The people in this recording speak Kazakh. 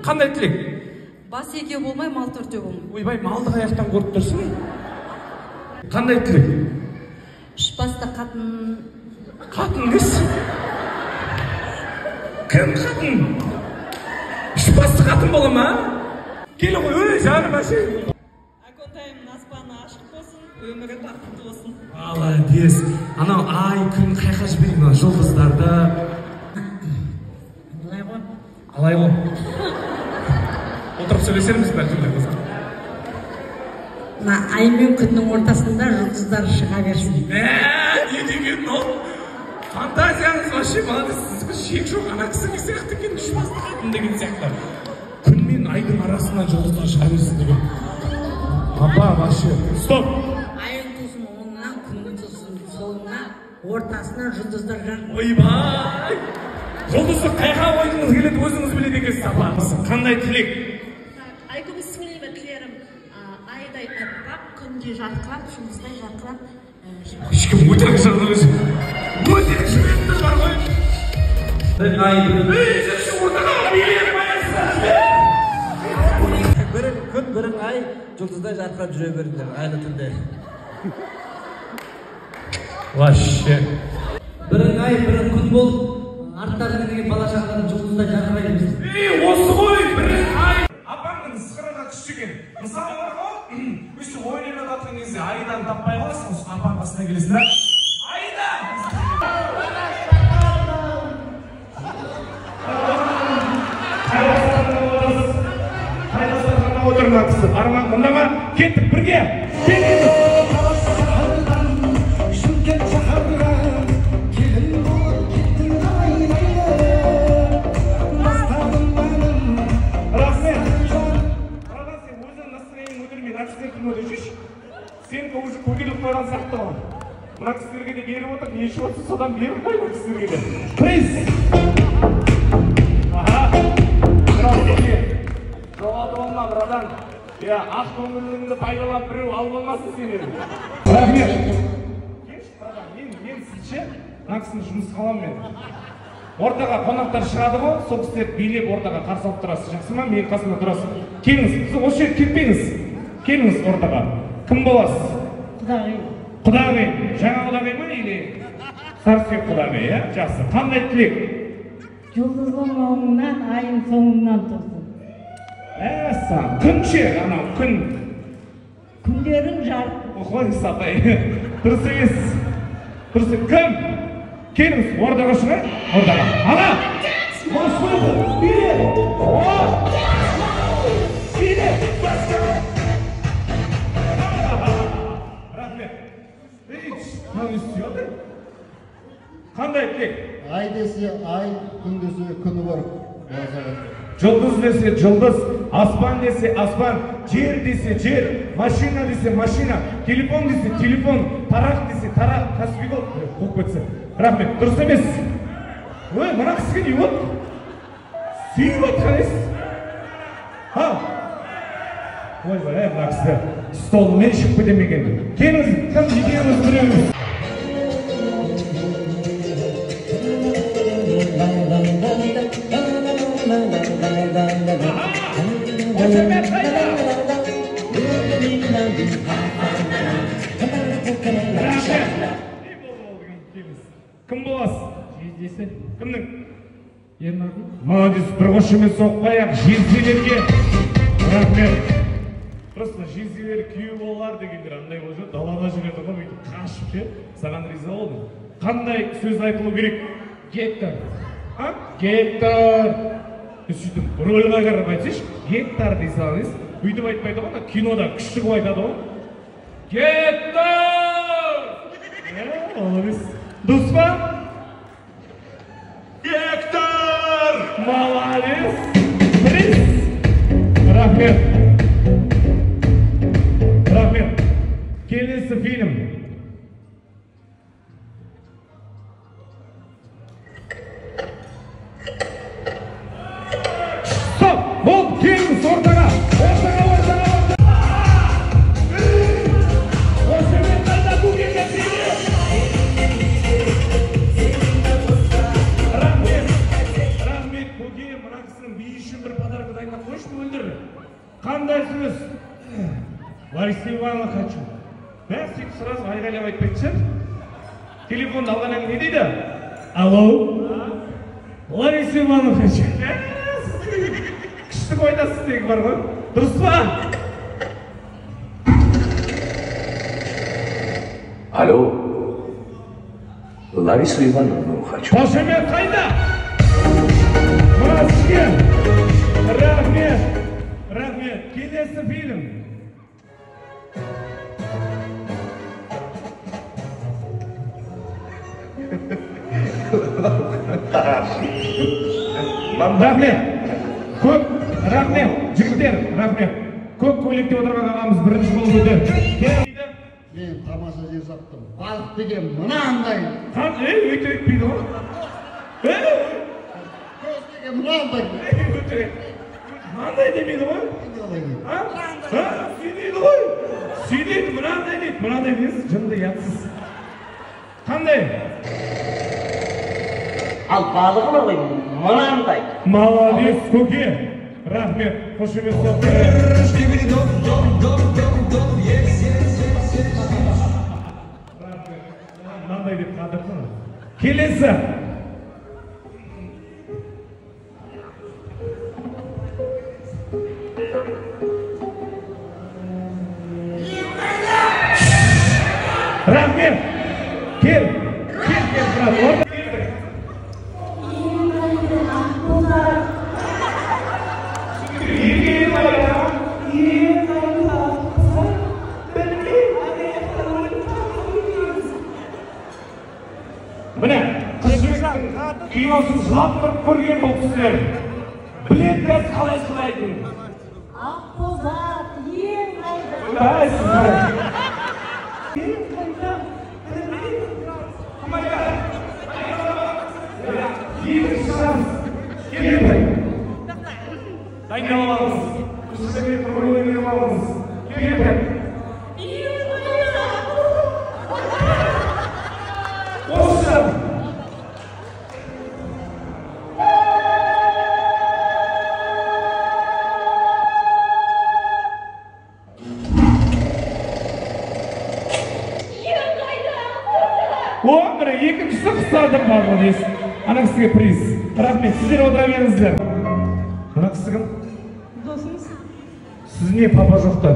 Қандай тілек? Бас екеу болмай, мал төртеу болмай. Ойбай, малды қаяқтан көріп тұрсың? Қандай тілек? Үш басты қатын. Қатын несі? Кім қатын? Үш басты қатын бола ма? Келе ғой, ой, жаным әше. Аконтайымның аспаны ашық болсын, өмірі бақытты болсын. Молодец. Анау ай, күн қайқа жіберейін, мына жұлдыздарды. Қалай ғой? Қалай ғой? Отырып сөйлесерміз бәлкім де болса. Мына ай мен күннің ортасында жұлдыздар шыға берсін. Мә, не деген ол? Фантазияңыз вообще молодец, сізге шек жоқ, ана кісі не сияқты екен, үш басты қатын деген сияқты. Күн мен айдың арасынан жұлдыздар шыға берсін деген. Апа, вообще. Стоп! Айың тусын оңынан, күннің тусын солынан, ортасынан жұлдыздар жарқ. Ойбай! Жұлдызды қайға қойғыңыз келеді, өзіңіз біледі екенсіз, апа. Қандай тілек? Айгүл Исмаилова тілерім, айдай аппақ, күндей жарқырап, жұлдыздай жарқырап. Ешкім өтірік жазды өзі. Өтірік жіберді бар ғой. Ай, ей, жүрші ортаға, билеп қоясың. Бірің күн, бірің ай, жұлдыздай жарқырап жүре беріңдер айлы түнде. Вообще. Бірің ай, бірің күн болып, арттарыңа деген бала шағаларың жұлдыздай жарқырай берсін. Ей, осы ғой, бірің ай. Апаңның ысқырығы күшті екен. Мысалы бар ғой, өйстіп ойын ойнап жатқан кезде айдан таппай қаласың, осы апаң қасына келесің да. Айда! Қайда отыр мына кісі? Арман мында ма? Кеттік бірге. Келіңіз. Рахмет. Братан, сен өзің настроениең көтермей, мына кісілер кім өте жүрші? Сенікі уже көтеріліп қойған сияқты ғой. Мына кісілерге де беріп отыр, не ішіп отырсың, содан беріп қой мына кісілерге де. Приз! Аха. Здравствуйте. Жоғалтып алма, братан. Я, ақ көңіліңді пайдаланып біреу алып алмасын сені. Рахмет. Келші, братан, мен сізше мына кісіні жұмысқа аламын мен. Ортаға қонақтар шығады ғой, сол кісілерді билеп ортаға қарсы алып тұрасыз. Жақсы ма? Менің қасымда тұрасыз. Келіңіз, сіз осы жерге кетпеңіз. Келіңіз ортаға. Кім боласыз? Құдағи. Құдағи. Жаңа құдағи ма или сарысүйек құдағи, иә? Жақсы. Қандай тілек? Жұлдызың оңынан, айың соңынан тұрсын. Мәссаған. Күн ше, анау күн. Күндерің жарық. Ой, апай. Дұрыс емес. Дұрыс. Кім? Келіңіз, ортаға шығайық. Ортаға. Аға! Биле! Биле! Рахмет. Ей, мынау не істеп жатыр? Қандай тілек? Ай десе ай, күн десе күні бар. Жұлдыз десе жұлдыз, аспан десе аспан, жер десе жер, машина десе машина, телефон десе телефон, тарақ десе тарақ, каспий голд қуып кетсе. Рахмет, дұрыс емес. Ой, мына кісіге не болды? Сүйіп отқан емес. Ха? Ойбай, мына кісі столымен шығып кете ме екен? Келіңіз, кім екеуміз біреуміз. Кім боласыз? Жездесі. Кімнің? Ернардың. Молодец, бір қошемет соғып қояйық жезделерге. Рахмет. Просто жезделер күйеу балалар дегендер андай болып жүр, далада жүреді ғой бүйтіп қашып ше. Саған риза болдым. Қандай сөз айтылу керек? Гектар. А? Гектар. Сөйтіп рөлға қарап айтсайшы, гектар дей салыңыз. Бүйтіп айтпайды ғой, ана кинода күшті қылып айтады ғой. Гектар! Ол емес. Дұрыс па? Гектар! Молодец! Приз! Рахмет. Рахмет. Келесі фильм. Стоп! Болды, келіңіз ортаға! Ортаға, ортаға, ортаға! Қошемет қайда, көкеге тиді! Рахмет! Рахмет, көке, мына кісінің би үшін бір подарок дайындап Айтқанда қойшы, мөлдір. Қандай сөз? Лариса Ивановна хочу. Бә, сөйтіп сразу айғайлап айтпайтын шығар. Телефонды алғаннан кейін не дейді? Алло, Лариса Ивановна хочу. Күшті айтасыз деген бар ғой. Дұрыс па? Алло, Ларису Ивановну хочу. Қошемет қайда? Мына сізге. Рахмет. Рахмет. Келесі фильм. Рахмет. Көк, рахмет. Жігіттер, рахмет. Көк көйлекте отырған ағамыз бірінші болып өтеді. Мен тамаша жер жаптым. Балық деген мынандай. Қан, өйтіп өйтпейді ғой. Көз деген мынандай. Мынандай демейді ғой. Сүйдейді ғой. Сүйдейді, мынандай дейді. Мынандай дейсіз, жынды ұятсыз. Қандай? Ал балығы бар ғой, мынандай. Молодец, көке. Рахмет, қошемет соқты. Мынандай деп қатырды. Келесі. Рахмет. Кел. Кел, кел, брат. Міне, Қыз Жібектің киносын жылап тұрып көрген бұл кісілер. Біледі қазір қалай жылайтынын. Ақбозат, ең қайда. Ең қайда, екінші шанс. Келді. Дайындалып алыңыз. Қыз Жібектің рөлін ойнап алыңыз. Келді. Осы. О, міне, екіншісі құстардың барлығы десін. Ана кісіге приз. Рахмет, сіздер отыра беріңіздер. Мына кісі кім? Досыңыз. Сіз не папа жоқта?